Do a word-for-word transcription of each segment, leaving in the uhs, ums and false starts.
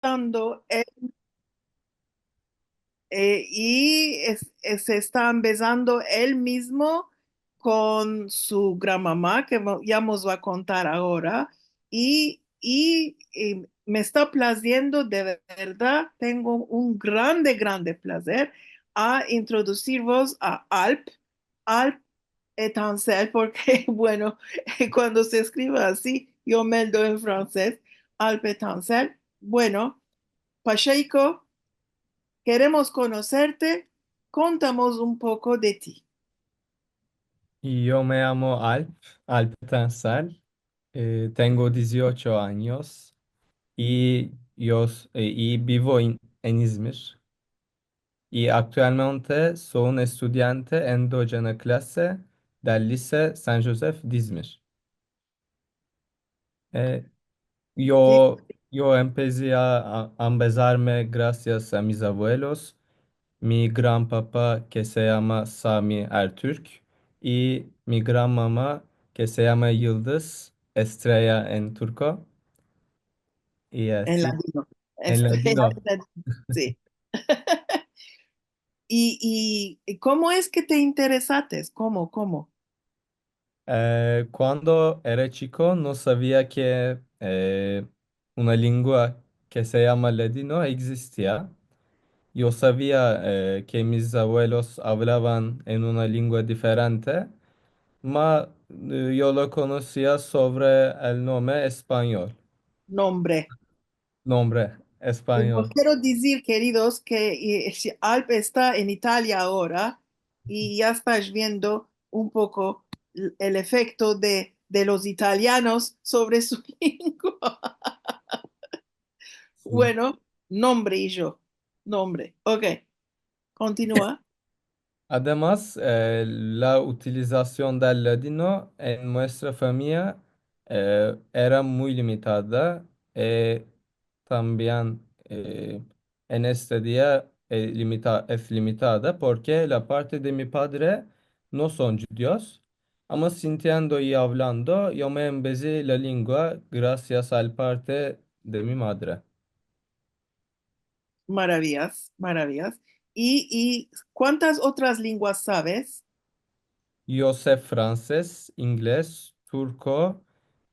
ambezando el, eh, i es-, eh, se esta ambezando el mizmo kon su granmama, ke va-, ya mos va a kontar agora, i, i, i me esta plaziendo de verdad, tengo un grande, grande plazer a introdusirvos a Alp, Alp Etansel, porke, bueno, kuando se eskrive ansi, yo meldo en fransez, Alp Etansel. Bueno, Pacheco, keremos konoserte, kontamos un poko de ti. Yo me yamo Alp, Alp Etansel, eh, tengo diziocho anyos i yo s-, eh, i bivo en, en İzmir. I aktualmente so un estudiante en dojana klase del Lise San Josef d'Izmir. Eh, yo, yo empesi a, a ambezarme grasias a mis avuelos, mi granpapa ke se yama Sami Ertürk i mi granmama ke se yama Yıldız, Estrella en turko. I en ladino. En ladino. Estrella en ladino, si. I, i, i komo es ke te interesates? Komo, komo? Eh, kuando era chiko no savia ke, eh, una lengua ke se yama ladino egzistia. Yo savia, eh, ke mis avuelos avlavan en una lengua diferente, ma, eh, yo lo konosia sovre el nome espanyol. Nombre. Nombre, espanyol. Pues kero dizir, keridos, ke, eh, si Alp esta en Italia agora i ya estas viendo un poko l-, el efekto de, de los italianos sovre su lengua. Si. Bueno, nombre i yo. Nombre. Ok. Kontinua. Ademas, eh, la utilizasion del ladino en muestra famiya, eh, era muy limitada, i tambien, eh, en este dia, eh, limita-, es limitada porke la parte de mi padre no son djudios, ama sintiendo i avlando, yo me ambezi la lengua grasias al parte de mi madre. Maravias, maravias. I, i kuantas otras lenguas saves? Yo se fransez, inglez, turko,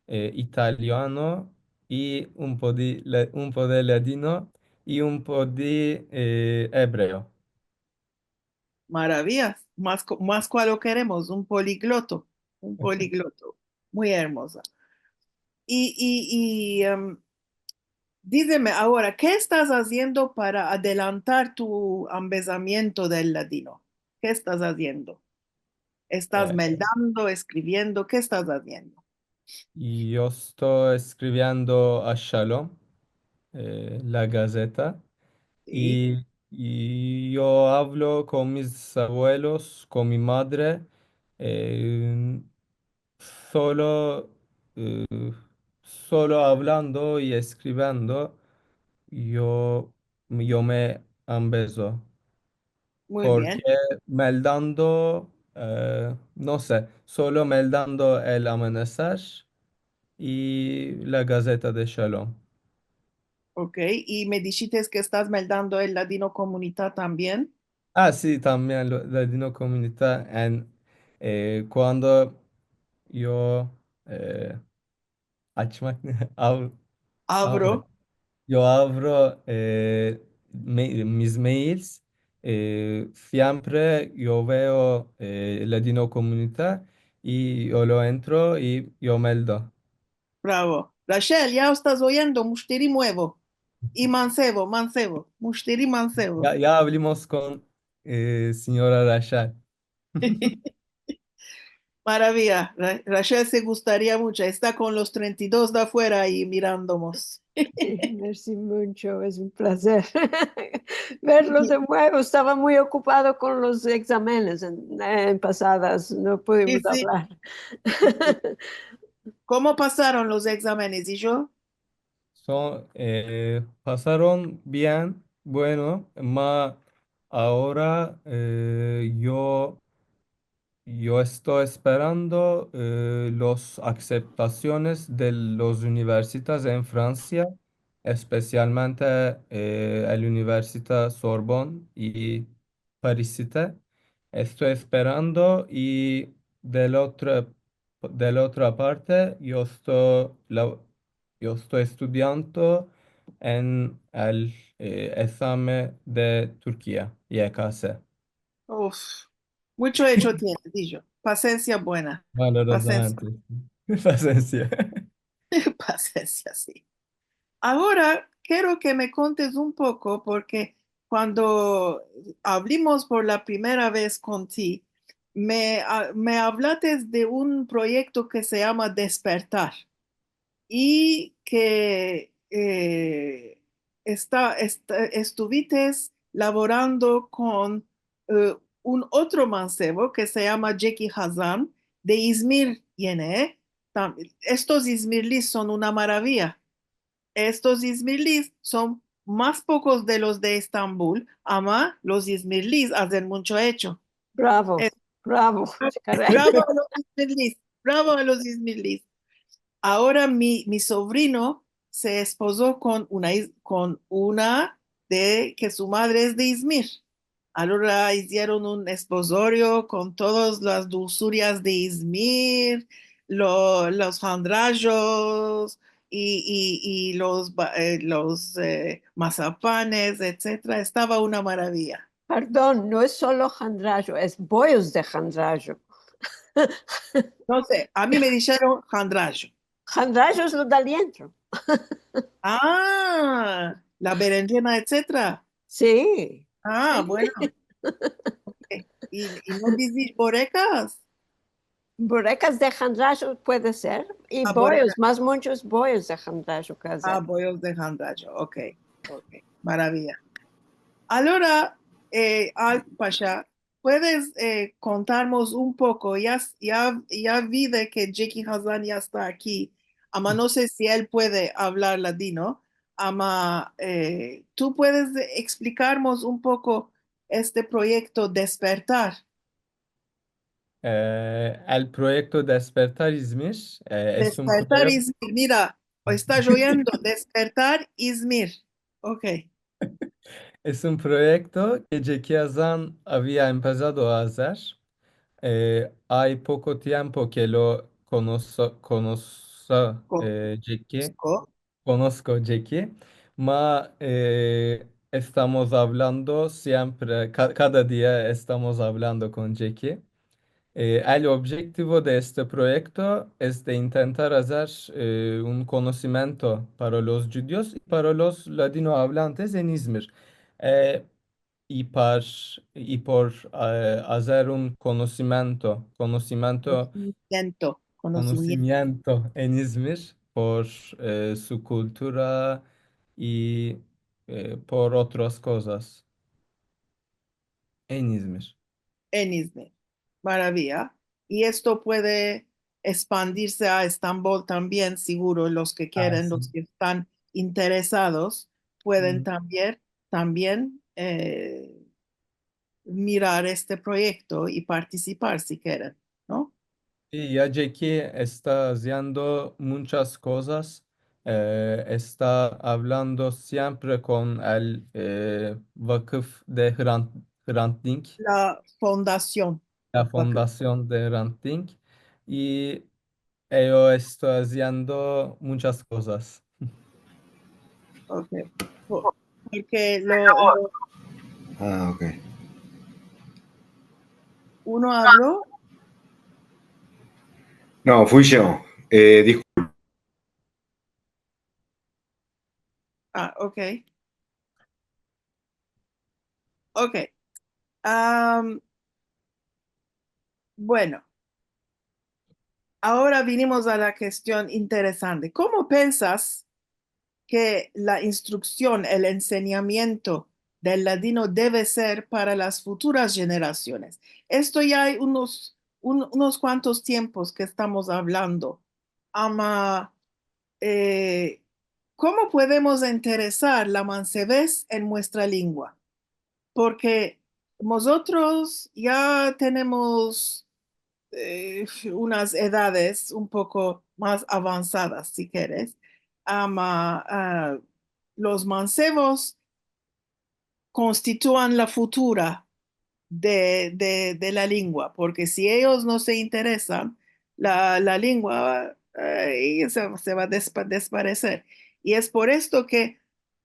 eh, italiano i un po di la-, un po de ladino i un po di, eh, ebreo. Maravias. Mas ku-, mas kualo keremos, un poligloto, un poligloto. Muy ermoza. I, i, i, em, dizeme agora, ke estas aziendo para adelantar tu ambezamiento del ladino? Ke estas aziendo? Estas, eh, meldando, eskriviendo? Ke estas aziendo? Yo esto eskriviendo a Shalom, eh, la gazeta, si, i, i yo avlo kon mis avuelos, kon mi madre, eh, solo, eh, solo avlando i eskriviendo, yo, yo me ambezo. Muy bien. Porke meldando, eh, no se, solo meldando el Amaneser i la gazeta de Shalom. Ok, i me dishites ke estas meldando el Ladinokomunita tambien. Ah, si, tambien lo, Ladinokomunita en, eh, kuando yo, eh, açmak ne? Av-, avro. Avro. Yo avro, eh, me-, mis mails, eh, siempre yo veo, eh, Ladinokomunita i yo lo entro i yo meldo. Bravo. Rachel, ya estas oyendo, mushteri muevo. I mansevo, mansevo, mushteri mansevo. Ya, ya avlimos kon, eh, sinyora Rachel. Maraviya. Ra-, Rachel se gustaria muncho. Esta kon los trenta i dos de afuera i mirandomos. Mersi muncho, es un plazer verlos de muevo. Estava muy okupado kon los egzamenes en, en pasadas, no pudimos avlar. Si, si. Komo pasaron los egzamenes, i yo? Son, eh, pasaron bien, bueno, ma agora, eh, yo, yo esto esperando, eh, los akseptasiones de los universitas en Fransia, espesialmente, e, el Universita Sorbonne i Parisite. Esto esperando i del otra, del otra parte, yo esto la-, yo esto estudiando en el, e, esame de Turkia, Y K S. Uf, muncho echo tienes, dijo. Pasensia buena. Pasensia. Pasensia. Pasensia, si. Agora, kero ke me kontes un poko, porke kuando avlimos por la primera vez kon ti, me, a, me avlates de un proyekto ke se yama Despertar i ke, e, esta, esta, estuvites lavorando kon, e, un otro mansevo ke se yama Jeki Hazan, de Izmir yene. Tam-, estos izmirlis son una maraviya. Estos izmirlis son mas pokos de los de Estambul, ama los izmirlis azen muncho echo. Bravo, bravo, bravo a los izmirlis, bravo a los izmirlis. Agora mi, mi sovrino se espozo kon una iz-, kon una de, ke su madre es de Izmir. Agora izieron un espozorio kon todas las dulsurias de Izmir, lo, los handrajos i, i, i los ba-, e, los, e, masapanes, etsetera. Estava una maraviya. Pardon, no es solo handrajo, es boyos de handrajo. No se, a mi me disheron handrajo. Handrajo es lo de adientro. A, la berendjena, etsetera. Si. A, si. Bueno. Okey. I, i no dizis borekas? Borekas de handrajo puede ser. I boyos, mas munchos boyos de handrajo ke azer. A, boyos de handrajo. Okey, okey. Maraviya. Agora, e, Alp Pasha, puedes, e, kontarmos un poko? Ya s-, ya, ya vi de ke Jeki Hazan ya esta aki, ama no se si el puede avlar ladino, ama, e, tu puedes eksplikarmos un poko este proyekto Despertar? E, el proyekto Despertar Izmir, e, es un proyekto. Despertar Izmir, mira, esta oyendo, Despertar Izmir. Okey. Es un proyekto ke Jeki Hazan avia empesado a azer. E, ay poko tiempo ke lo konoso-, konoso-, e, Jeki. Konosko Jeki, ma, e, estamos avlando siempre, ka-, kada dia estamos avlando kon Jeki. E, el objektivo de este proyekto es de intentar azer, e, un konosimento para los djudios i para los ladinoavlantes en Izmir. E, i par, i por, e, azer un konosimento, konosimento, konosimiento, konosimiento en Izmir por, e, su kultura i, e, por otras kozas en Izmir. En Izmir. Maraviya. I esto puede ekspandirse a Estambol tambien, siguro, los ke keren, los ke estan interesados pueden tambien, tambien, e, mirar este proyekto i partisipar si keren, no? Si, ya Jeki esta aziendo munchas kozas, e, esta avlando siempre kon el, e, vakıf de Hrant-, Hrant Dink. La fondasion. La fondasion de Hrant Dink. I eyo esta aziendo munchas kozas. Okey. Po-, porke lo, lo... A, okey. Uno avlo? No, fui yo. E, diskulpa. A, okey. Okey. Am, bueno. Agora vinimos a la kestion interesante. Komo pensas ke la instruksion, el ensenyamiento del ladino deve ser para las futuras jenerasiones? Esto ya ay unos, un, unos kuantos tiempos ke estamos avlando. Ama, e, komo puedemos interesar la mansevez en muestra lengua? Porke mozotros ya tenemos, e, unas edades un poko mas avansadas, si keres. Ama, a, los mansevos konstituyan la futura de, de, de la lengua, porke si eyos no se interesan, la, la lengua, eh, se, se va a despa-, despareser. I es por esto ke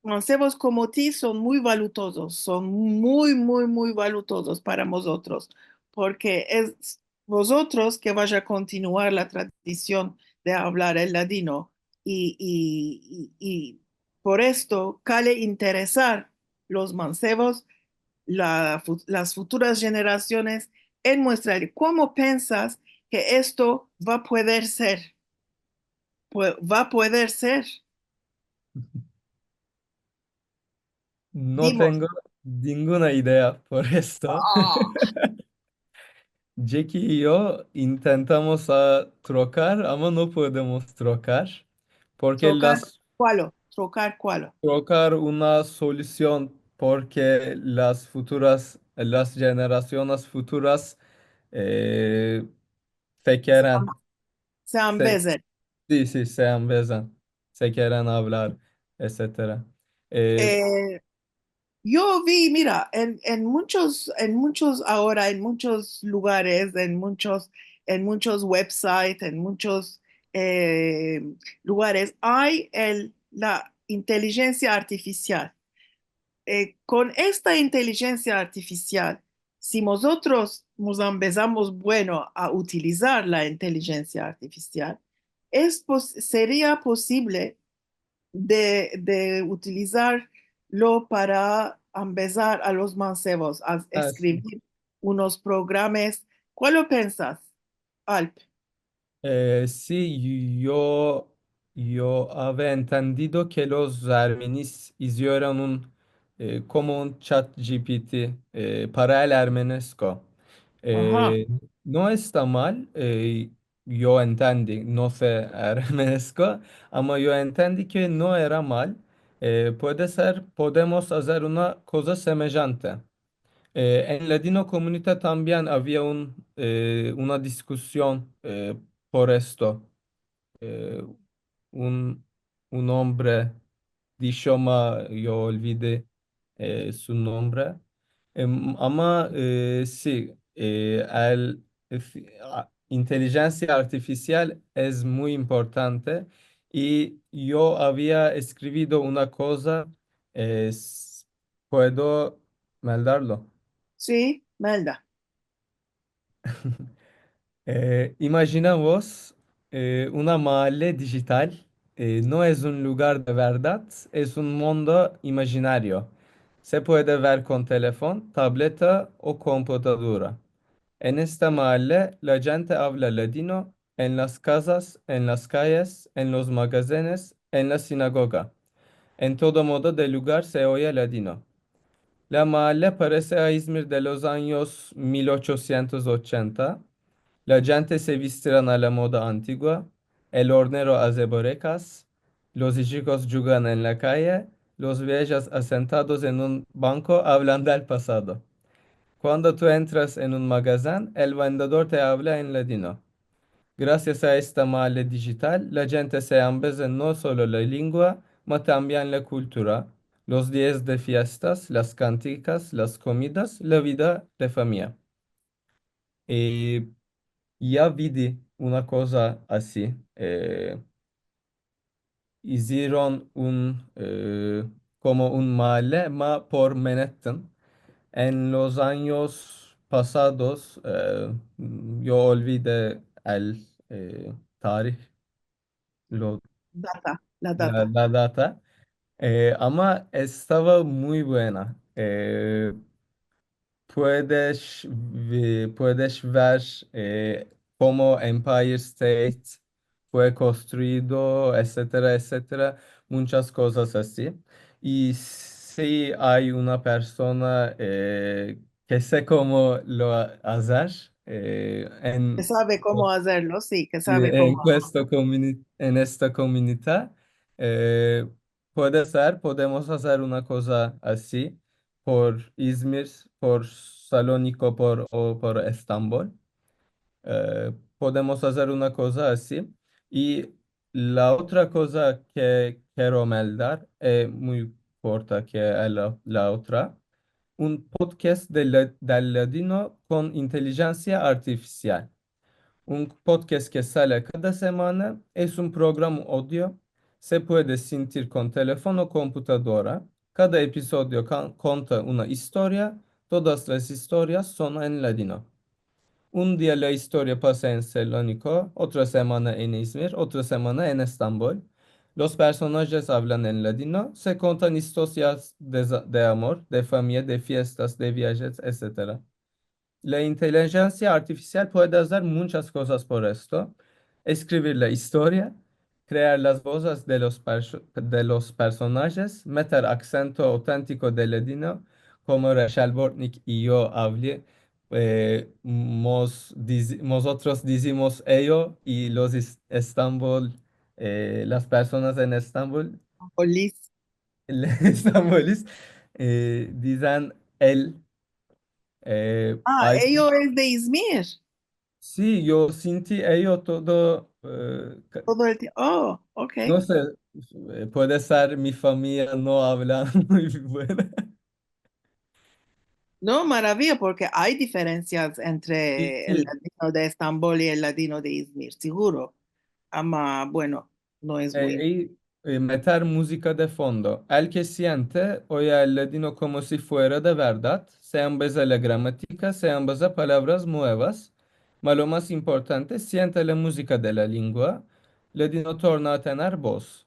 mansevos komo ti son muy valutosos, son muy, muy, muy valutosos para mozotros, porke es vozotros ke vash a kontinuar la tradision de avlar el ladino, i, i, i, i por esto kale interesar los mansevos, la fu-, las futuras jenerasiones en muestrarle. Komo pensas ke esto va a pueder ser? Pue-, va a pueder ser? No Dimos. Tengo ninguna idea por esto. Ah. Jackie i yo intentamos a trokar, ama no podemos trokar, porke Trokar las kualo? Trokar kualo? Trokar una solusion, porke las futuras, las jenerasiones futuras, eh, se keren. Se Se, ambezen. Si, si, se ambezen. Se keren avlar, etsetera. Eh, Eh, yo vi, mira, en, en muchos, en muchos, agora en muchos lugares, en muchos, en muchos websites, en muchos, eh, lugares, ay el, la intelijensia artifisial. Eh, kon esta intelijensia artifisial, si mozotros mos ambezamos bueno a utilizar la intelijensia artifisial, es pos-, seria posivle de, de utilizarlo para ambezar a los mansevos a eskrivir unos programas. Kualo pensas, Alp? Eh, si, yo, yo avia entendido ke los armenis izioran un, eh, komo un ChatGPT, eh, para el armenesko. Aha. Eh, no esta mal, eh, yo entendi, no se armenesko, ama yo entendi ke no era mal. Eh, puede ser, podemos azer una koza semejante. Eh, en Ladinokomunita tambien avia un, eh, una diskusion, eh, por esto. Eh, un, un ombre disho, ma yo olvidi, eh, su nombre. Em, ama, eh, si, eh, el, efi-, a, intelijensia artifisial es muy importante i yo avia eskrivido una koza, eh, s-, puedo meldarlo? Si, melda. Eh, imajina vos, eh, una mahalle dijital, eh, no es un lugar de verdad, es un mundo imajinario. Se puede ver kon telefon, tableta o komputadora. En esta mahalle, la djente avla ladino en las kazas, en las kayes, en los magazenes, en la sinagoga. En todo modo de lugar se oye ladino. La mahalle parese a İzmir de los anyos mil ochosientos ochenta. La djente se vistiran a la moda antigua, el ornero aze borekas, los chikos djugan en la kaye, los vejas asentados en un banko avlando el pasado. Kuando tu entras en un magazen, el vendedor te avla en ladino. Grasias a esta mahalle dijital, la djente se ambeze no solo la lingua, ma tambien la kultura, los dias de fiestas, las kantikas, las komidas, la vida de famiya. I ya vidi una koza ansi, eh, izieron un, eh, komo un mahalle, ma por Manhattan. En los anyos pasados, eh, yo olvidi el, eh, tarih, lo, Data, la la, data. La data. Eh, ama estava muy buena. Eh, puedes ve-, puedes ver, eh, komo Empire State fue konstruido, etsetera, etsetera, munchas kozas ansi. I si ay una persona, eh, ke se komo lo a-, azer, eh, en, Ke save komo azerlo, si, ke si, save en komo. Esto komuni-, en esta komunita, eh, puede ser, podemos azer una koza ansi por İzmir, por Saloniko, por, o por Estambol. Eh, podemos azer una koza ansi. I la otra koza ke, Kero Meldar, e muy korta ke la, la otra. Un podcast de la, del ladino kon intelijensia artifisial. Un podcast ke sale kada semana, es un programa audio, se puede sintir kon telefon o komputadora. Kada episodio kan-, konta una istoria, todas las istorias son en ladino. Un dia la istoria pasa en Saloniki, otra semana en Izmir, otra semana en Estambol. Los personajes avlan en ladino, se kontan istorias de za-, de amor, de famiya, de fiestas, de viajes, etsetera. La intelijensia artifisial puede azer munchas kozas por esto: eskrivir la istoria, krear las vozes de los perso-, de los personajes, meter aksento avtentiko de ladino, komo Rachel Bortnick i yo avli, e, mos dizi-, mozotros dizimos eyo i los is-, Estambol, e, las personas en Estambol, Polis. Estambolis, e, dizen el. E, a, ay, eyo es de Izmir. Si, yo sinti eyo todo, e, ka-, todo el tiempo. Oh, ok. No se, e, puede ser mi famiya no avla muy buen. No, maraviya, porke ay diferensias entre el ladino de Estambol i el ladino de Izmir, siguro. Ama, bueno, no es muy... E, e, meter muzika de fondo. El ke siente oye el ladino komo si fuera de verdad, se ambeza la gramatika, se ambeza palavras muevas, ma lo mas importante, siente la muzika de la lingua, ladino torna a tener boz.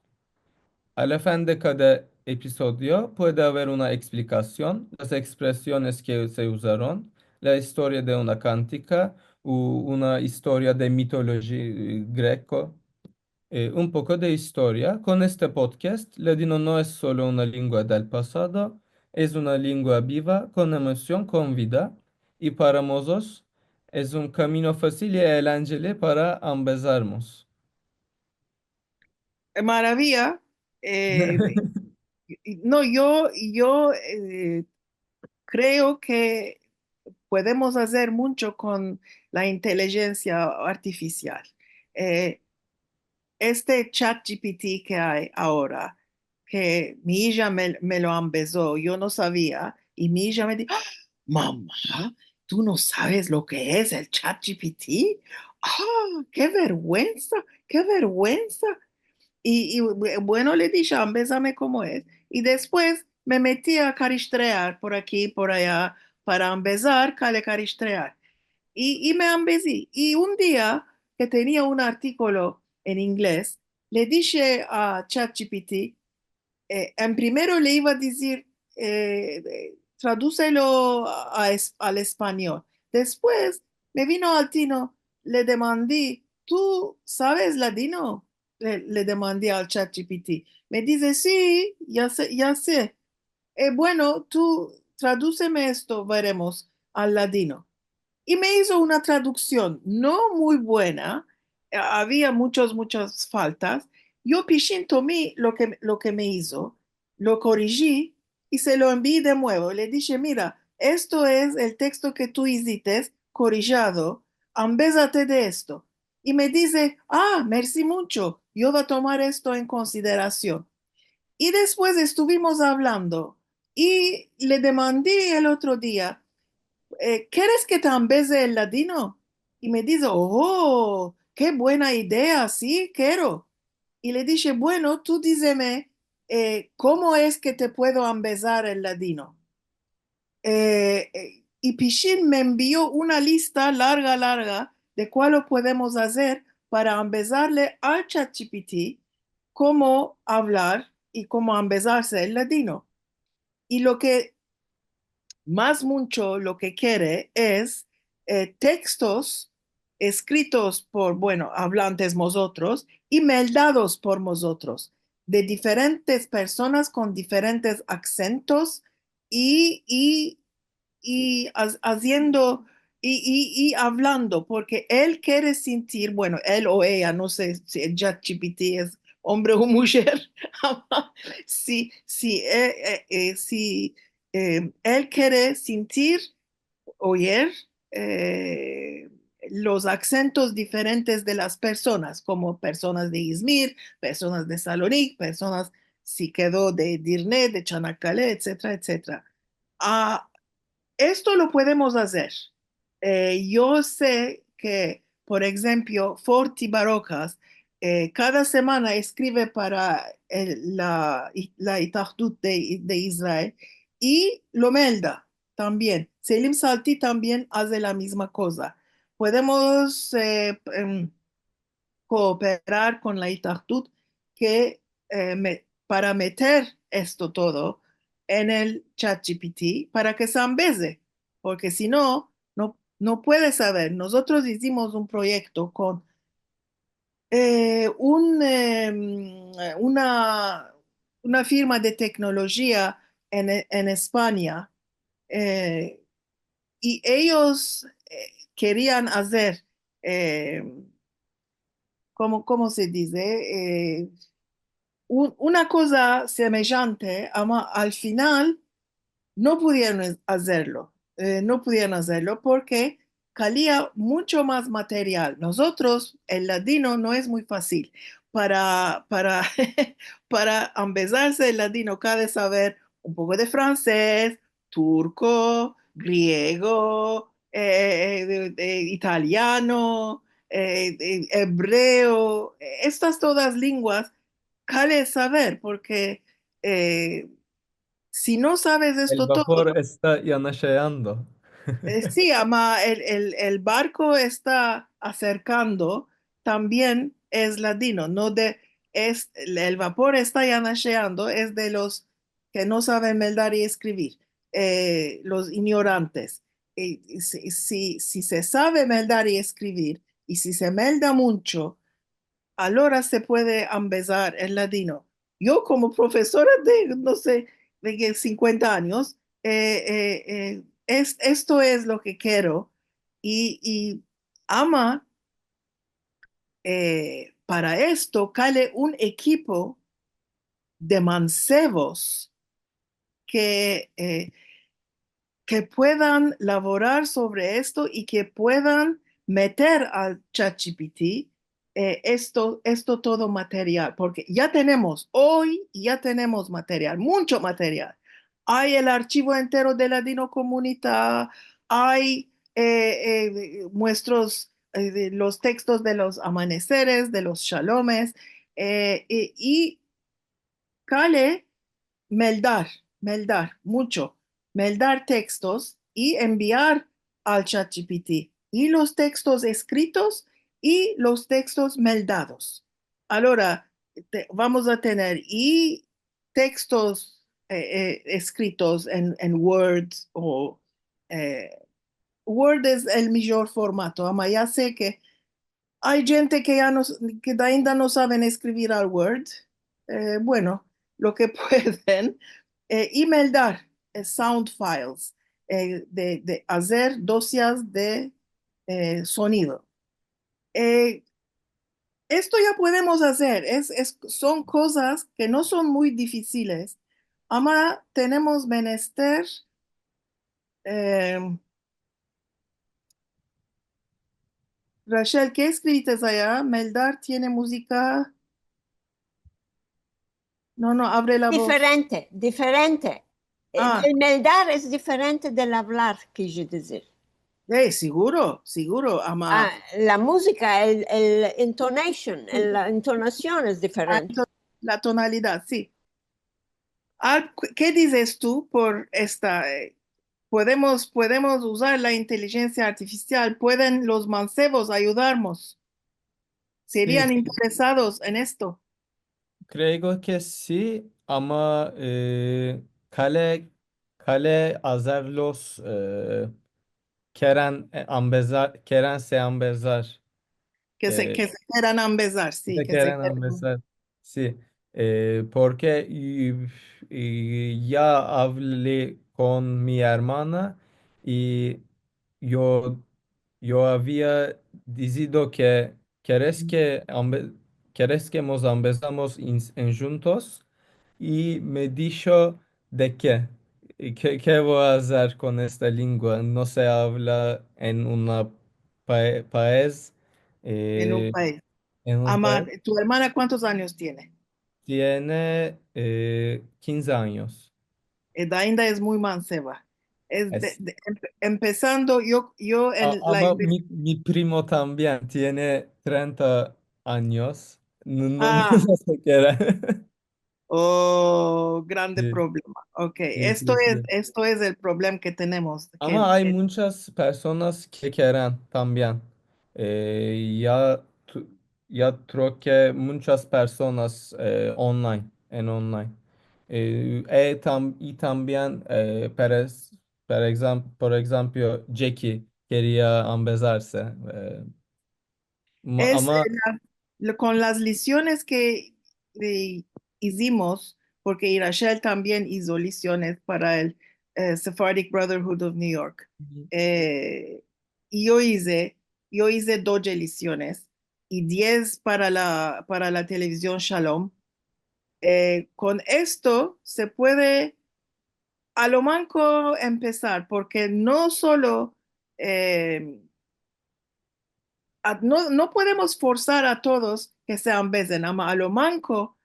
A la fin de kada episodio puede aver una eksplikasion, las ekspresiones ke se uzaron, la istoria de una kantika u una istoria de mitoloji, e, greko. E, un poko de istoria. Kon este podcast, ladino no es solo una lingua del pasado, es una lingua biva, kon emosion, kon vida, i para mozotros es un kamino fasil i elenceli para ambezarmos. E, maraviya, e, no, yo, yo, e, kreo ke podemos azer muncho kon la intelijensia artifisial. E, este ChatGPT ke ay agora, ke mi ija me, me lo ambezo, yo no savia, i mi ija me dijo: "Ah, mama, tu no saves lo ke es el ChatGPT? Ah, ke verguensa, ke verguensa." I, i, bu-, bueno, le dishe: "Ambezame komo es." I despues me meti a karishtrear por aki, por aya, para ambezar kale karishtrear. I, i me ambezi. I un dia ke tenia un artikolo en inglez, le dishe a ChatGPT, e, en primero le iva a dizir, e, e, "Traduselo a, a es-, al espanyol." Despues me vino al tino, le demandi: "Tu saves ladino?" Le, le demandi al ChatGPT. Me dize: "Si, ya se, ya se." "E, bueno, tu traduseme esto, veremos, al ladino." I me izo una traduksion no muy buena, e, avia munchos, munchas faltas. Yo pishin tomi lo ke, lo ke me izo, lo koriji i se lo envii de muevo. Le dishe: "Mira, esto es el teksto ke tu izites korijado, ambezate de esto." I me dize: "Ah, mersi muncho, yo vo a tomar esto en konsiderasion." I despues estuvimos avlando i le demandi el otro dia, e, "Keres ke te ambeze el ladino?" I me dize: "Oh, ke buena idea, si, kero." I le dishe: "Bueno, tu dizeme, e, komo es ke te puedo ambezar el ladino?" E, e, i pishin me envio una lista larga, larga de kualo podemos azer para ambezarle al ChatGPT komo avlar i komo ambezarse el ladino. I lo ke mas muncho lo ke kere es, e, tekstos eskritos por, bueno, avlantes mozotros i meldados por mozotros, de diferentes personas kon diferentes aksentos i, i, i az-, aziendo i, i, i avlando, porke el kere sintir, bueno, el o eya, no se si el ChatGPT es ombre o mujer, si, si, e, e, e, si, e, el kere sintir, oyer, e, los aksentos diferentes de las personas, komo personas de Izmir, personas de Salonik, personas si kedo de Edirne, de Çanakkale, etsetera, etsetera. A, esto lo podemos azer. E, yo se ke, por enshemplo, Forti Barokas, e, kada semana eskrive para el, la, la Itahdut de, de Israel i lo melda tambien. Selim Salti tambien aze la mizma koza. Podemos, e, em, kooperar kon la Itahdut ke, e, me-, para meter esto todo en el ChatGPT para ke se ambeze, porke si no, no, no puede saver. Mozotros izimos un proyekto kon, e, un, em, una, una firma de teknolojia en, en Espanya, e, i eyos, e, kerian azer, e, komo, komo se dize? E, un, una koza semejante, ama al final no pudieron azerlo. E, no pudieron azerlo porke kalia muncho mas material. Mozotros, el ladino no es muy fasil. Para, para, para ambezarse el ladino, kale saver un poko de fransez, turko, griego, e, e, e, italiano, e, e, ebreo, estas todas lenguas, kale saver, porke, e, si no saves esto todo, el vapor esta yanaşayando. E, si, ama el, el, el barko esta aserkando, tambien es ladino, no de, es, el, el vapor esta yanaşayando, es de los ke no saven meldar i eskrivir, e, los inyorantes. E, si, si, si se save meldar i eskrivir, i si se melda muncho, alora se puede ambezar el ladino. Yo, komo profesora de, no se, de ke sinkuenta anyos, e, e, e, es, esto es lo ke kero, i, i ama, e, para esto kale un ekipo de mansevos ke, e, ke puedan lavorar sovre esto i ke puedan meter al ChatGPT, e, esto, esto todo material, porke ya tenemos, oy ya tenemos material, muncho material. Ay el archivo entero de Ladinokomunita, ay, e, e, muestros, e, de los tekstos de los amaneseres, de los shalomes, e, e, i kale meldar, meldar muncho, meldar tekstos i enviar al ChatGPT, i los tekstos eskritos i los tekstos meldados. Alora, te-, vamos a tener i tekstos, e, e, eskritos en, en Word o, e, Word es el mijor formato, ama ya se ke ay djente ke ya no s-, ke ainda no saven eskrivir al Word. E, bueno, lo ke pueden, e, i meldar, e, sound files, e, de, de azer dosias de, e, sonido. E, esto ya podemos azer, es, es, son kozas ke no son muy difisiles, ama tenemos menester, e, Rachel, ke eskrivites aya? Meldar tiene muzika. No, no, avre la voz. Diferente, diferente. El, el meldar es diferente del avlar, kiji dizir. E, siguro, siguro, ama. A, la muzika, el, el intonation, el, la entonasion es diferente. A, to-, la tonalidad, si. Al, ke dizes tu por esta, e, podemos, podemos uzar la intelijensia artifisial, pueden los mansevos ayudarmos? Serian interesados en esto? Kreo ke si, ama, e, kale, kale azerlos, e, keren, e, ambezar, keren se ambezar. Ke se, e, ke se keran ambezar, si, ke se keran ambezar. Si, e, porke, i, i, ya avli kon mi ermana i yo, yo avia dizido ke keres ke ambe-, keres ke mos ambezamos in-, endjuntos, i me disho de ke, ke, ke vo a azer kon esta lengua, no se avla en una pa-, paez, e, en un paez. Ama, tu ermana kuantos anyos tiene? tiene, e, kinze anyos. E, ainda es muy manseva. Es de, Es. de, empe-, empesando, yo, yo A-, en la ama inve- mi, mi primo tambien tiene trenta anyos. No, no, Ah. No se kere. Oh, grande Si, problema. Ok, si, esto si, es, si. Esto es el problema ke tenemos, ke, Ama ay ke munchas personas ke keren tambien. E, ya tu-, ya troke munchas personas, e, online, en online. E, e, tam-, i tambien, e, per es-, per egzam-, por egzemplo, Jackie keria ambezarse. E, ma-, Es, ama e, la, lo, kon las lisiones ke, e, izimos, porke Irachel tambien izo lisiones para el, e, Sephardic Brotherhood of New York. Uhu. E, i yo ize, yo ize doje lisiones i diez para la, para la televizion Shalom. E, kon esto se puede a lo manko empesar, porke no solo, e, a, no, no podemos forsar a todos ke se ambezen, ama a lo manko,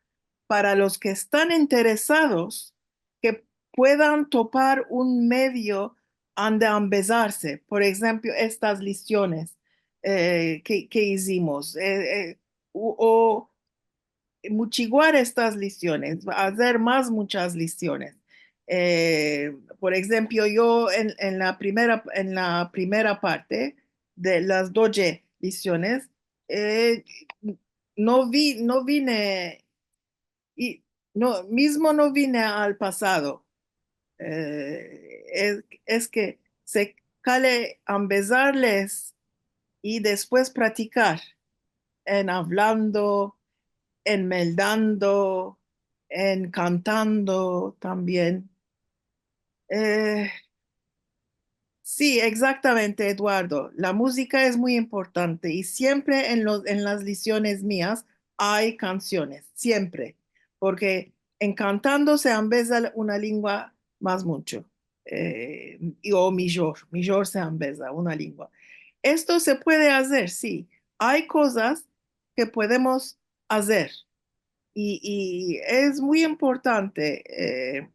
para los ke estan interesados, ke puedan topar un medio ande ambezarse. Por egzemplo, estas lisiones, e, ke, ke izimos, e, e, u, o muchiguar estas lisiones, azer mas munchas lisiones. E, por egzemplo, yo en, en la primera, en la primera parte de las doje lisiones, e, no vi, no vine, i no, mizmo no vine al pasado. E, es, es ke se kale ambezarles i despues pratikar en avlando, en meldando, en kantando tambien. E, si, egzaktamente, Eduardo. La muzika es muy importante i siempre en los, en las lisiones mias ay kansiones, siempre. Porke en kantando se ambeza una lingua mas muncho, e, i, o mijor, mijor se ambeza una lingua. Esto se puede azer, si. Ay kozas ke podemos azer. I, i es muy importante, e,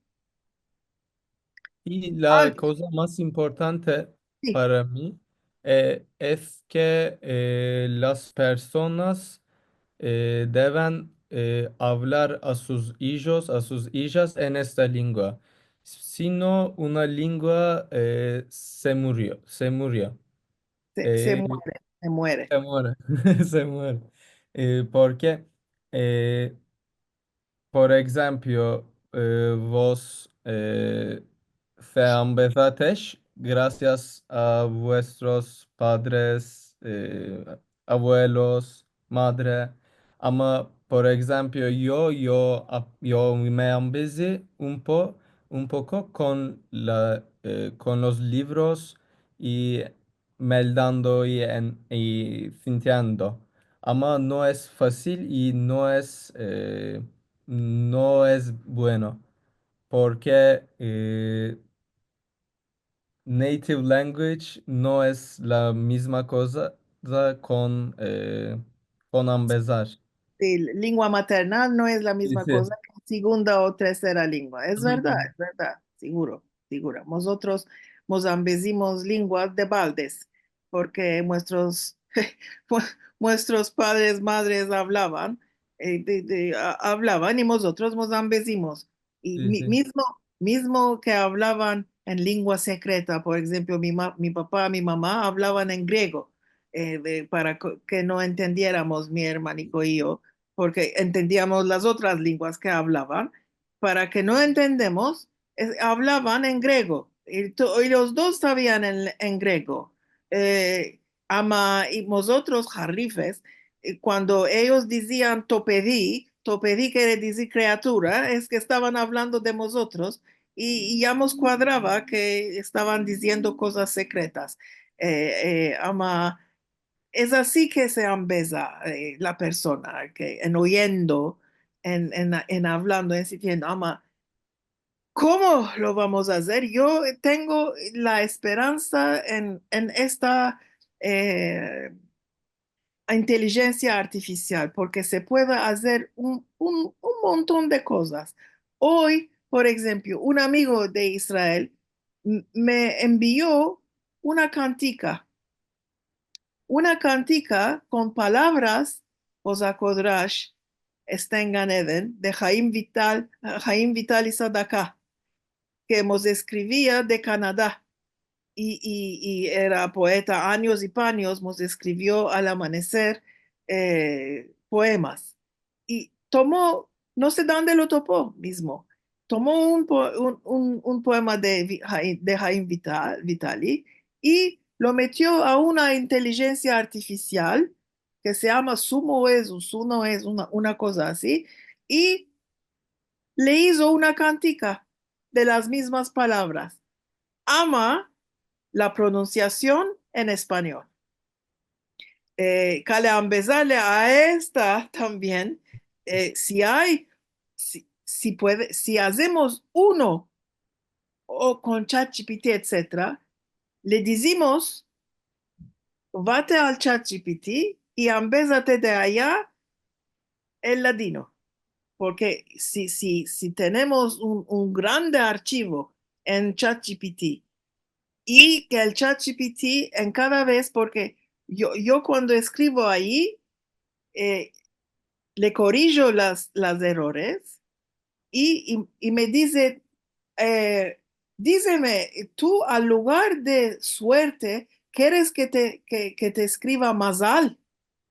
I la algo. Koza mas importante Si. Para mi, e, es ke, e, las personas, e, deven, e, avlar a sus ijos, a sus ijas en esta lingua. Sino una lingua, e, se murio, se murio. Se, se, e, muere, se muere. Se muere, se muere. E, porke, e, por egzemplo, e, vos, e, se ambezatesh grasias a vuestros padres, e, avuelos, madre. Ama, por egzemplo, yo, yo, a-, yo me ambezi un po-, un poko kon la, e, kon los livros i meldando i en, i sintiendo. Ama no es fasil i no es, e, no es bueno, porke, e, native language no es la mizma koza kon, e, kon ambezar. Si, lingua maternal no es la mizma koza ke segunda o tersera lingua. Es verdad, es verdad, siguro, siguro. Mozotros mos ambezimos lingua de baldes, porke muestros, muestros padres, madres avlavan, e, de, de, a-, avlavan i mozotros mos ambezimos. I mi-, mizmo, mizmo ke avlavan en lingua sekreta, por egzemplo, mi ma-, mi papa, mi mama avlavan en grego, e, de, para ko-, ke no entendieramos mi ermaniko i yo, porke entendiamos las otras linguas ke avlavan, para ke no entendemos, e, avlavan en grego. I to-, i los dos savian en, en grego. E, ama, i mozotros, harifes, e, kuando eyos dizian "to pedi", "to pedi" kere dizir kreatura, es ke estavan avlando de mozotros, i, i ya mos kuadrava ke estavan diziendo kozas sekretas. E, e, ama, es ansi ke se ambeza, e, la persona, ke en oyendo, en, en, en avlando, en sintiendo, ama, komo lo vamos a azer? Yo tengo la esperansa en, en esta, e, intelijensia artifisial, porke se puede azer un, un, un monton de kozas. Oy, por enshemplo, un amigo de Israel m-, me envio una kantika, una kantika kon palavras, vos akodrash, esta en Gan Eden, de Haim Vital, Haim Vital i Sadaka, ke mos eskrivia de Kanada. I, i, i era poeta anyos i panyos, mos eskrivio al amaneser, eh, poemas. I tomo, no se donde lo topo mizmo, tomo un po-, un, un, un poema de Vi-, Haim, de Haim Vital, Vitali, i lo metio a una intelijensia artifisial ke se yama Sumo Ezu, Suno Ezu, una, una koza ansi, i le izo una kantika de las mizmas palavras, ama la pronunsiasion en espanyol. Eh, kale ambezarle a esta tambien, eh, si ay, si, si puede, si azemos uno o kon ChatGPT, etsetera, le dizimos, vate al ChatGPT i ambezate de aya el ladino. Porke si, si, si tenemos un, un grande archivo en ChatGPT i ke el ChatGPT en kada vez, porke yo, yo kuando eskrivo ayi, eh, le korijo las, las erores i, i, i me dize, eh, dizeme, tu al lugar de suerte, keres ke te, ke, ke te eskriva mazal?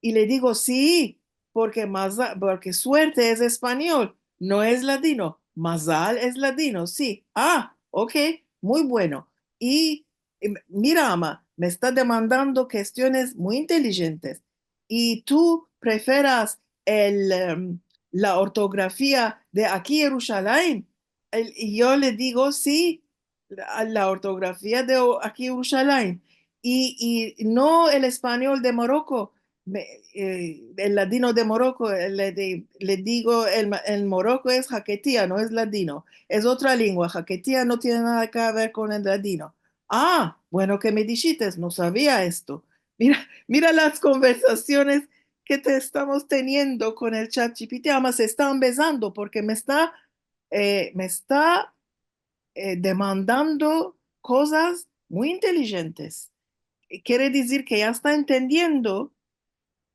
I le digo, si, porke maza-, porke suerte es espanyol, no es ladino. Mazal es ladino, si. A, ok, muy bueno. I, i mira, ama, me esta demandando kestiones muy intelijentes. I tu preferas el, em, la ortografia de Aki Yerushalayim? El, i yo le digo, si, la, la ortografia de o-, Aki Yerushalayim. I, i no el espanyol de Moroko, me, eh, el ladino de Moroko, eh, le di-, le digo, el ma-, el Moroko es haketia, no es ladino. Es otra lengua, haketia no tiene nada ke ver kon el ladino. A, bueno ke me dishites, no savia esto. Mira, mira las konversasiones ke te estamos teniendo kon el ChatGPT. Ama se esta ambezando porke me esta, eh, me esta, eh, demandando kozas muy intelijentes. Eh, kere dizir ke ya esta entendiendo,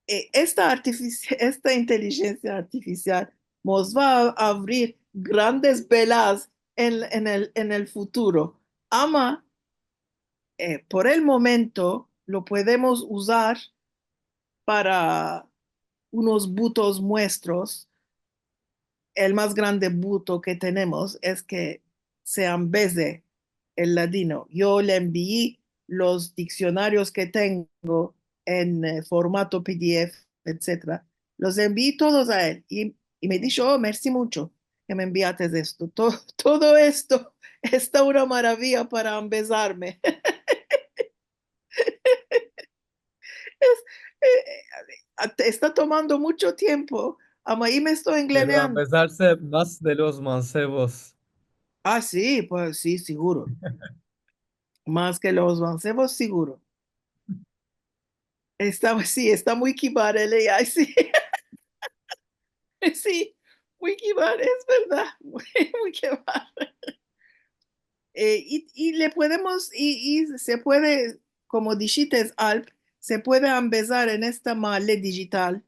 eh, esta artifici-, esta intelijensia artifisial mos va a avrir grandes velas en, en el, en el futuro. Ama, eh, por el momento lo podemos uzar para unos butos muestros. El mas grande buto ke tenemos es ke se ambeze el ladino. Yo le envii los diksionarios ke tengo en, eh, formato PDF, etsetera. Los envii todos a el i, i me disho, "O, mersi muncho ke me enviates esto. To-, todo esto esta una maravia para ambezarme." Es, eh, eh, esta tomando muncho tiempo, ama, i me esto engleneando. Debe ambezarse mas de los mansevos. A, si, pues, si, siguro. Mas ke los mansevos, siguro. Esta, si, esta muy kibar el AI, si. Si, muy kibar, es verdad, muy, muy kibar. Eh, i, i le podemos, i, i se puede, komo dishites, Alp, se puede ambezar en esta malle dijital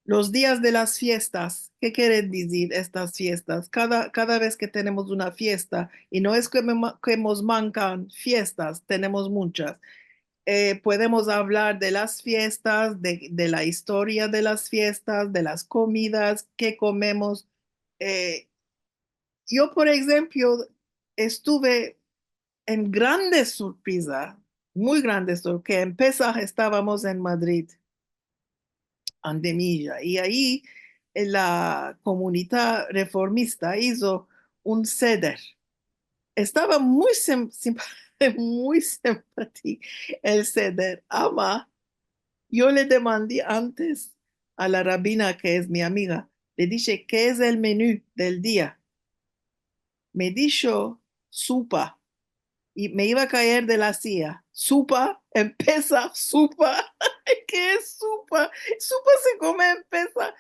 los dias de las fiestas. Ke kere dizir estas fiestas? Kada, kada vez ke tenemos una fiesta, i no es ke me ma-, ke mos mankan fiestas, tenemos munchas. Eh, podemos avlar de las fiestas, de, de la istoria de las fiestas, de las komidas ke komemos. Eh, yo, por enshemplo, estuve en grande surpriza, muy grande sur-, ke en Pesah estavamos en Madrid, Andemija, i ayi, eh, la komunidad reformista izo un seder. Estava muy sim-, simpa-, muy simpatiko el seder, ama yo le demandi antes a la rabina, ke es mi amiga, le dishe, "Ke es el menu del dia?" Me disho, "Supa." I me iva a kaer de la sia. supa, en Pesah, supa. Ke es supa? Supa se kome en Pesah.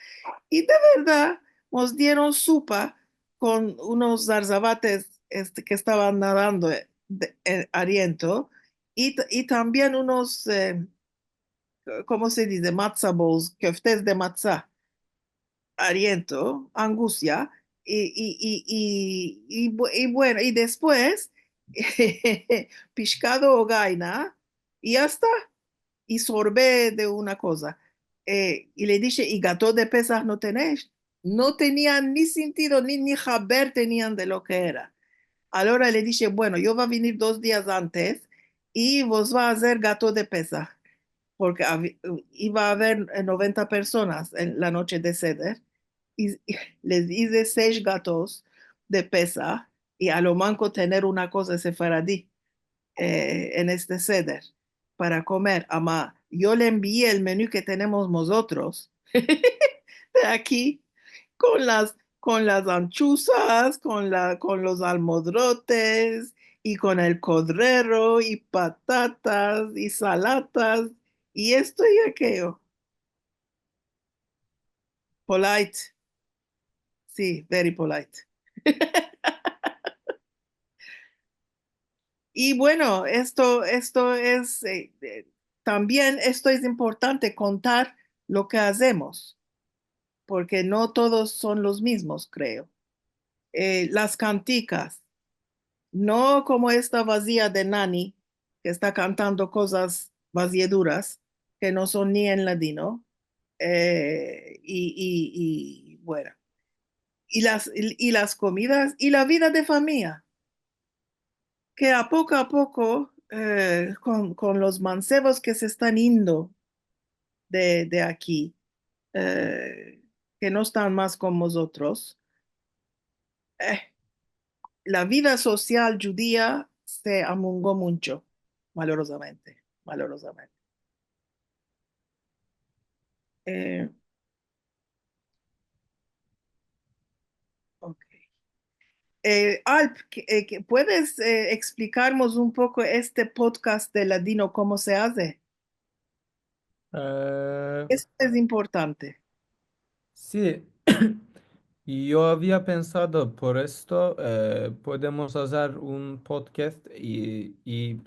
I de verdad, mos dieron supa kon unos zarzavates, este, ke estavan nadando, eh, de, eh, ariento, i t-, i tambien unos, eh, komo se dize? Matza bowls, keftes de matza, ariento, angusia, i, i, i, i, i bu-, i bueno, i despues, pishkado o gayna, i ya esta, i sorbe de una koza. Eh, i le dishe, i gato de Pesah no tenesh? No tenian ni sentido, ni, ni haber tenian de lo ke era. Alora le dishe, bueno, yo va a venir dos dias antes i vos va a azer gato de Pesah, porke avi-, iva a aver, eh, noventa personas en la noche de Seder, i, i les ize sesh gatos de Pesah, i a lo manko tener una koza sefaradi, eh, en este Seder para komer. Ama yo le envii el menu ke tenemos mozotros de aki, kon las, kon las anchusas, kon la, kon los almodrotes, i kon el kodrero, i patatas, i salatas, i esto i akeyo. Polite. Si, very polite. I bueno, esto, esto es, eh, eh, tambien esto es importante, kontar lo ke azemos, porke no todos son los mizmos, kreo. Eh, las kantikas, no komo esta vazia de Nani, ke esta kantando kozas vazieduras ke no son ni en ladino, eh, i, i, i, bueno, i las, i, i las komidas, i la vida de famiya, ke a poko a poko, eh, kon, kon los mansevos ke se estan indo de, de aki, eh, ke no estan mas kon mozotros, eh, la vida sosial djudia se amungo muncho, malorozamente, malorozamente. Eh, ok. Eh, Alp, ke, eh, ke puedes, eh, eksplikarmos un poko este podcast de ladino, komo se aze? Eh, esto es importante. Si, yo avia pensado por esto, eh, podemos azer un podcast i, i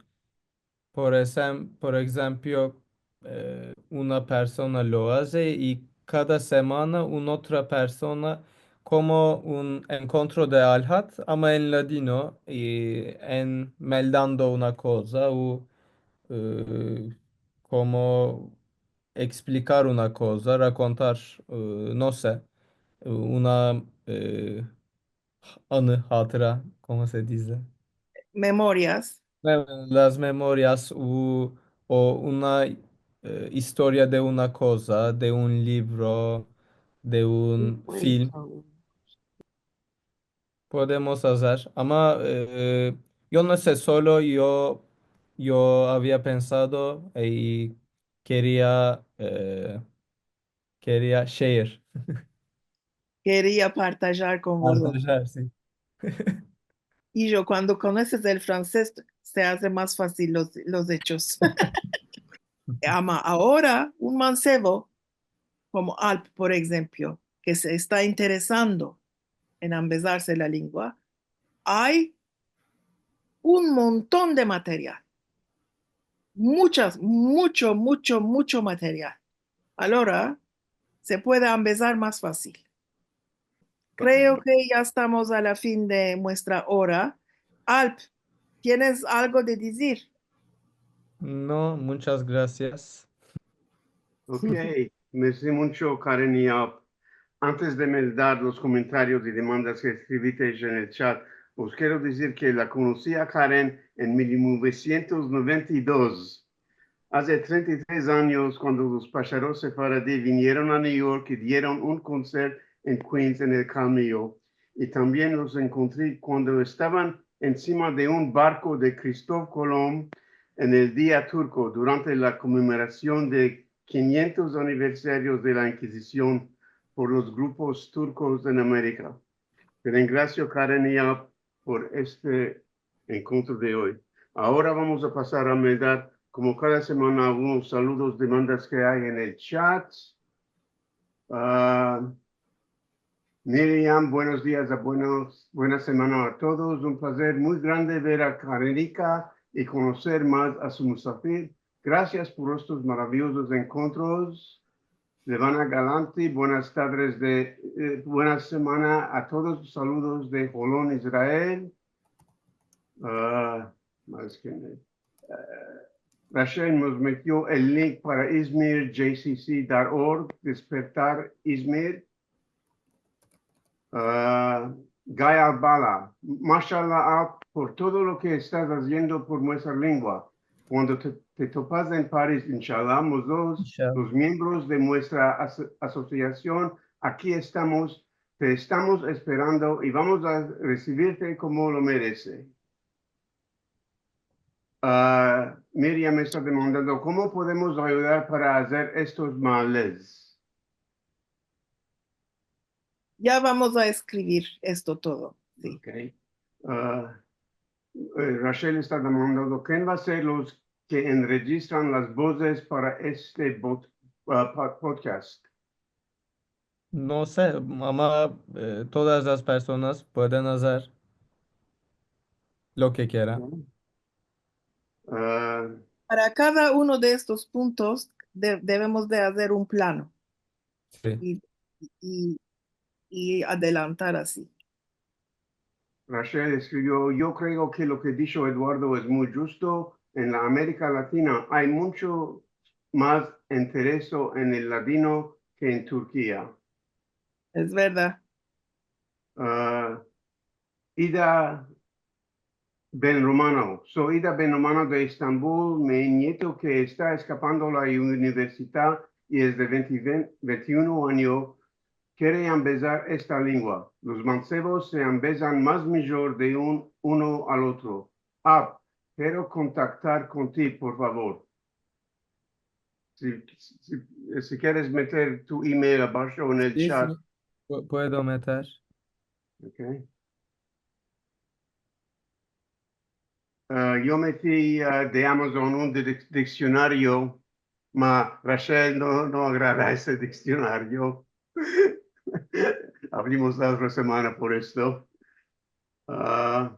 por esem-, por egzemplo, eh, una persona lo aze i kada semana un otra persona, komo un enkontro de alhat, ama en ladino, i en meldando una koza, u, eh, komo eksplikar una koza, rakontar, eh, no se, una, eh, anı, hatıra, komo se dize? Memorias. Mem-, las memorias, u, o una, eh, istoria de una koza, de un livro, de un film. Podemos azer. Ama, eh, yo no se, solo yo, yo avia pensado i keria, eh, keria share. Keria partajar kon vozotros. Partajar, si. I yo, kuando konoses el franses, se aze mas fasil los, los echos. Ama agora, un mansevo komo Alp, por egzemplo, ke se esta interesando en ambezarse la lengua, ay un monton de material. Muchas, mucho, mucho, mucho material. Alora, se puede ambezar mas fasil. Kreo ke ya estamos a la fin de muestra ora. Alp, tienes algo de dizir? No, munchas grasias. Ok, mersi muncho, Karen i Alp. Antes de meldar los komentarios i demandas ke eskriviste en el chat, os kero dizir ke la konosi a Karen en mil novesientos noventa i dos. Aze trenta i tres anyos, kuando los pasharos sefaradi vinieron a New York i dieron un konserto en Queens, en el Cameo, i tambien los enkontri kuando estavan ensima de un barko de Kristof Kolomb en el Dia Turko, durante la konmemorasion de kinyentos anivesarios de la Inkizision por los grupos turkos en Amerika. Te engrasio, Karen i Alp, por este enkontro de oy. Agora vamos a pasar a mirar, komo kada semana, algunos saludos, demandas ke ay en el chat. Ah, Miriam, buenos dias, a buenos, buena semana a todos. Un plazer muy grande ver a Karenika i konoser mas a su musafir. Grasias por estos maraviyozos enkontros. Levana Galanti, buenas tardes de, eh, buena semana a todos. Saludos de Holon, Israel. Ah, mas ke, eh, Rachel mos metio el link para Izmir, J C C dot org, Despertar Izmir. Ah, Guy Albala, mashallah, Alp, por todo lo ke estas aziendo por muestra lengua. Kuando te, te topas en Paris, inshallah, mos dos, inshallah, los miembros de muestra aso-, asosiasion, aki estamos, te estamos esperando i vamos a resivirte komo lo merese. Ah, Miriam esta demandando, komo podemos ayudar para azer estos males? Ya vamos a eskrivir esto todo, si. Ok. Ah, eh, Rachel esta demandando, ken va a ser los ke enrejistran las bozes para este bot-, ah, pa-, podcast? No se, ama, eh, todas las personas pueden azer lo ke kieran. Ah. Para kada uno de estos puntos de-, devemos de azer un plano. Si. I, i, i adelantar ansi. Rachel eskrivio, yo kreo ke lo ke disho Eduardo es muy djusto. En la Amerika Latina ay muncho mas intereso en el ladino ke en Turkia. Es verdad. Ah, Ida Ben Romano. So Ida Ben Romano de Estambul, mi nieto ke esta eskapando la universidad i es de vente, vente, vente i uno anyo, kere ambezar esta lengua. Los mansevos se ambezan mas mijor de un, uno al otro. Ab, kero kontaktar kon ti, por favor. Si, si, si keres meter tu email abasho en el chat. Si, si. Pu-, puedo meter. Ok. Ah, yo meti, ah, de Amazon un di-, diksionario, ma Rachel no, no agrada ese diksionario. Avrimos la otra semana por esto. Ah,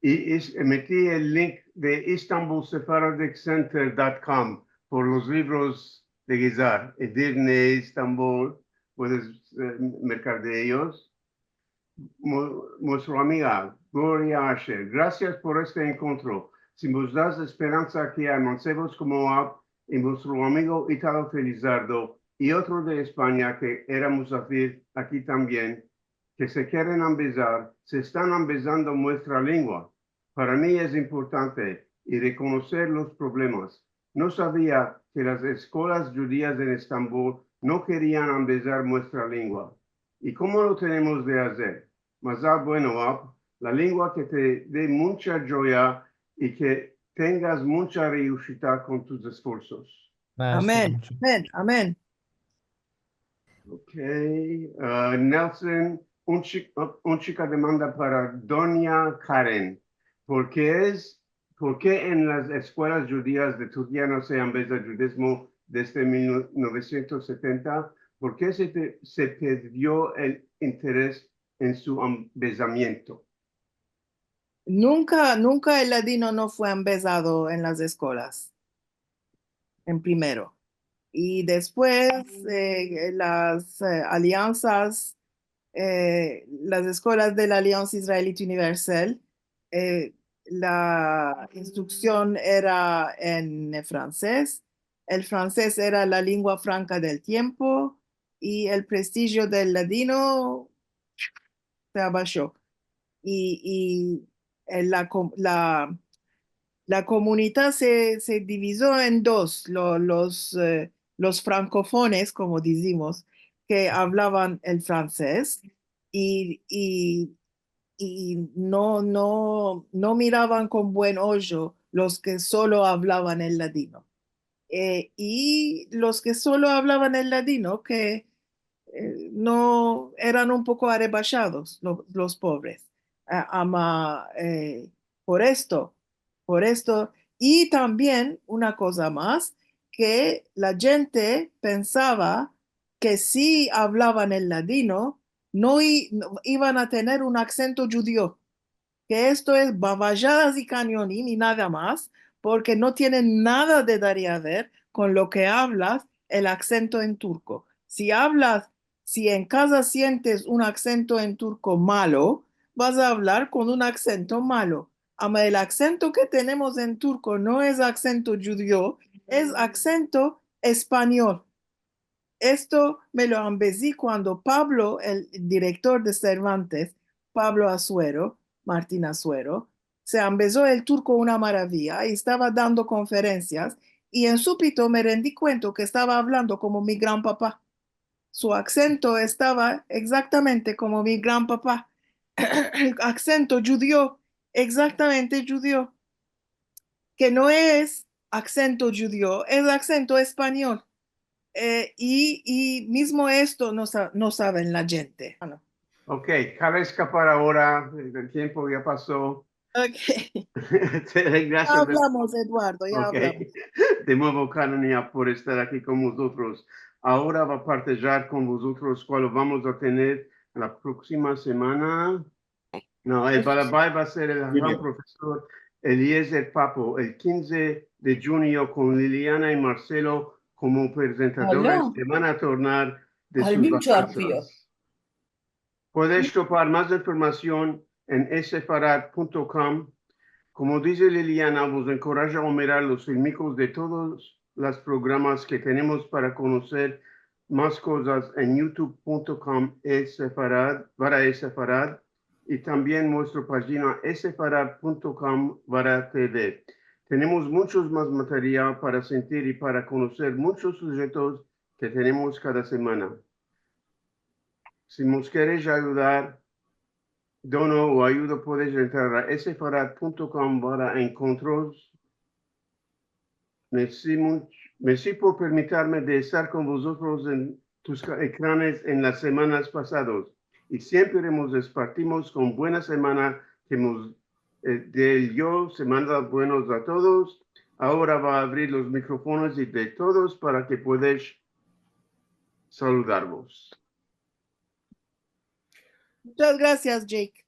i, i meti el link de Istanbul Sephardic Center dot com por los livros de Gezar, Edirne, Estambul, puedes, eh, merkar de eyos. Mo-, muestra amiga Gloria Asher, grasias por este enkontro. Si mos das esperansa ke ay mansevos komo Ab i muestro amigo Italo Felizardo i otro de Espanya ke era musafir aki tambien, ke se keren ambezar, se estan ambezando muestra lengua. Para mi es importante i rekonoser los problemas. No savia ke las eskolas djudias en Estambul no kerian ambezar muestra lengua. I komo lo tenemos de azer? Mazal bueno, Ab, la lengua ke te de muncha djoya i ke tengas muncha reushita kon tus esforsos. Mersi muncho. Amen, amen, amen. Ok, ah, Nelson, un chi-, un chika demanda para Donya Karen. Por ke es, por ke en las eskuelas djudias de Turkia no se ambeza djudizmo desde mil novesientos setenta? Por ke se te-, se pedrio el interes en su ambezamiento? Nunka, nunka el ladino no fue ambezado en las eskolas, en primero. I despues, eh, las, eh, aliansas, eh, las eskolas de la Aliansa Israelita Universal, eh, la instruksion era en franses. El franses era la lengua franka del tiempo i el prestijio del ladino se abasho. I, i, eh, la ko-, la, la komunidad se, se divizo en dos, lo-, los, eh, los frankofones, komo dizimos, ke avlavan el franses, i, i, i no, no, no miravan kon buen ojo los ke solo avlavan el ladino. Eh, i los ke solo avlavan el ladino, ke eh, no, eran un poko arebashados lo-, los povres. A-, ama, eh, por esto, Por esto, i tambien una koza mas, ke la djente pensava ke si avlavan el ladino, no i-, no ivan a tener un aksento djudio, ke esto es bavajadas i kanyonim i nada mas, porke no tiene nada de dar i aver kon lo ke avlas el aksento en turko. Si avlas, si en kaza sientes un aksento en turko malo, vas a avlar kon un aksento malo. Ama el aksento ke tenemos en turko no es aksento djudio, es aksento espanyol. Esto me lo ambezi kuando Pablo, el direktor de Cervantes, Pablo Asuero, Martin Asuero, se ambezo el turko una maraviya i estava dando konferensias i en supito me rendi kuento ke estava avlando komo mi gran papa. Su aksento estava egzaktamente komo mi gran papa. Aksento djudio, egzaktamente djudio. Ke no es aksento djudio, es aksento espanyol. Eh, i, i mizmo esto no sa-, no saven la djente. Bueno. Ok, kave eskapar agora, el tiempo ya paso. Ok. Te doy grasias. Ya avlamos, Eduardo, ya avlamos. Ok. De muevo, Karenia, por estar aki kon vozotros. Agora va a partejar kon vozotros kual vamos a tener la proksima semana. No, el balabai va a ser el gran profesor Eliezer Papo, el kinze de djunio kon Liliana i Marcelo komo prezentadores ke van a tornar de sus vakansas. Puedes topar mas informasion en esefarad punto com. Komo dize Liliana, vos enkorajo a mirar los filmikos de todos los programas ke tenemos para konoser mas kozas en youtube punto com esefarad, barra esefarad, i tambien muestro pajina esefarad punto com barra T V. Tenemos munchos mas material para sentir i para konoser munchos sujetos ke tenemos kada semana. Si mos keres ayudar, dono o ayudo, puedes entrar a esefarad punto com barra enkontros. Mersi munch-, mersi por permitirme de estar kon vozotros en tus ka-, ekranes en las semanas pasadas. I siempre mos despartimos kon buena semana ke mos, eh, de yo, semana buenos a todos. Agora va a avrir los mikrofonos i de todos para ke puedes saludarvos. Munchas grasias, Jake.